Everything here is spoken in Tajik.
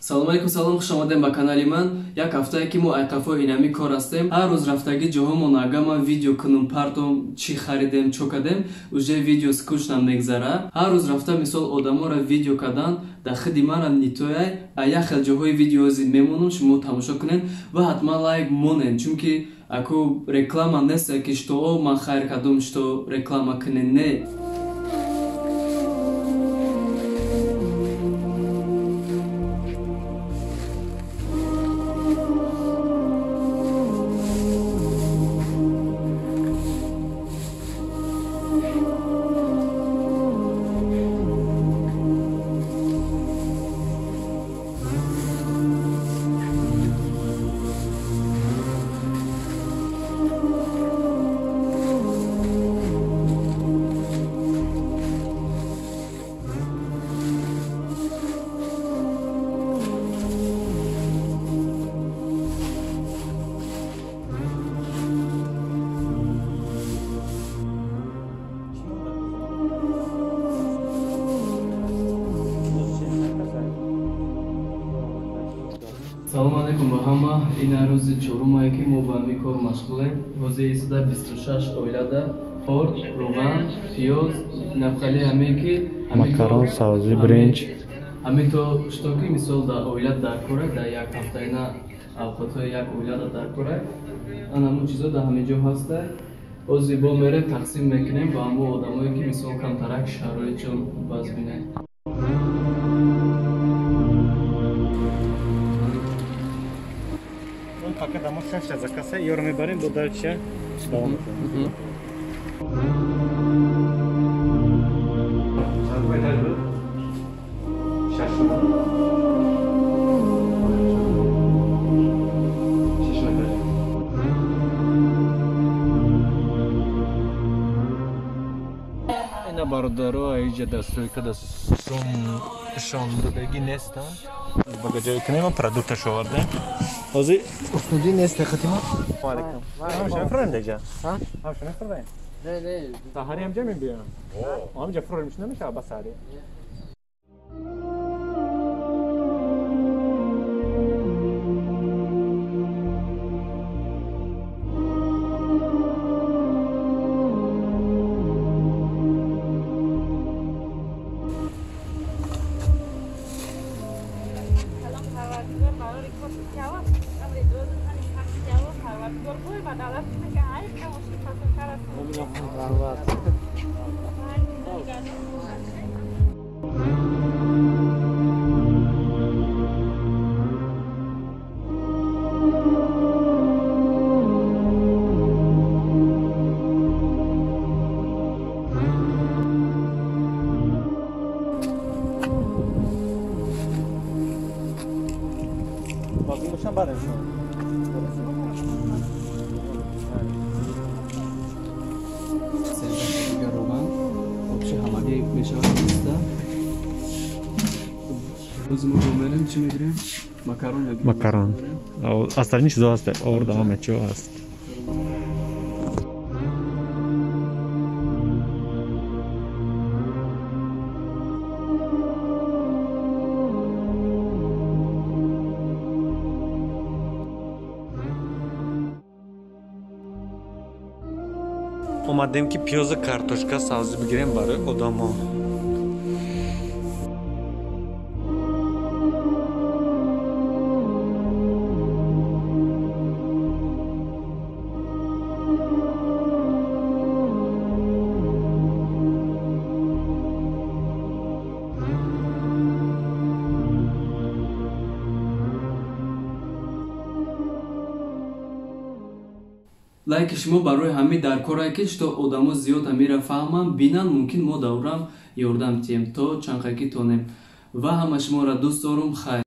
Салом алейкум, салом, хуш омадем ба канали ман. Як ҳафтае ки мо айқафои инами кор ҳастем. Ҳар рӯз рафтагӣ ҷоҳомон ага ман видео кунум, партом, чӣ харидем, чо кардем, уже видео скучно мегзара. Ҳар рӯз рафта мисол одаморо видео кардан дар хиди манам нитояй, а як хел ҷоҳои видеози мемонам, шумо тамошо кунед ва ҳатман лайк монед, чунки аку реклама нест, ки что о ман хайр кардум, что реклама кунед, не. Салом алейкум ба ҳама. Ин рӯзи чорумае ки мо ба ҳамин кор машғулем. Ҳозир истида 26 оилада орд, равған, пиёз, нафқали ҳамее ки макарон, сабзӣ, бринҷ, ҳамин то что ки мисол дар оила дар кора, дар як ҳафтаина авқотҳои як оилада дар кора, ан ҳамун чизо дар ҳамин ҷо ҳаста. Ҳозир бо мерем тақсим мекунем ба ҳамон одамое ки мисол камтарак шароитшон баз бинад. Пакет амо шашта закаса, ёро мебарем, бо дальше давом мекунем. Ина бародаро аиҷа дастойка да сум шондодагӣ нестанд. Багаҷои кунем, продукташ овардем. Ҳозир Уснуди нест хатима? Ва алейкум. Ҳамаша мефурӯем деҷа? Ҳамаша мефурӯем? Не, не. Саҳари ҳамҷа мебиём. Ҳамҷа фурӯем намешавад ба саҳари. Макарон. Остальные чизо ҳаст, орд ҳама чио ҳаст. Омадем ки пиёзу картошка, сабзӣ бигирем барои одамо. Лайки шумо барои ҳамин дар корае ки что одамо зиёд ҳамира фаҳманд, бинанд, мумкин мо даврам ёрдам тиҳем то чанқакӣ тонем. Ва ҳама шуморо дӯст дорум. Хайр.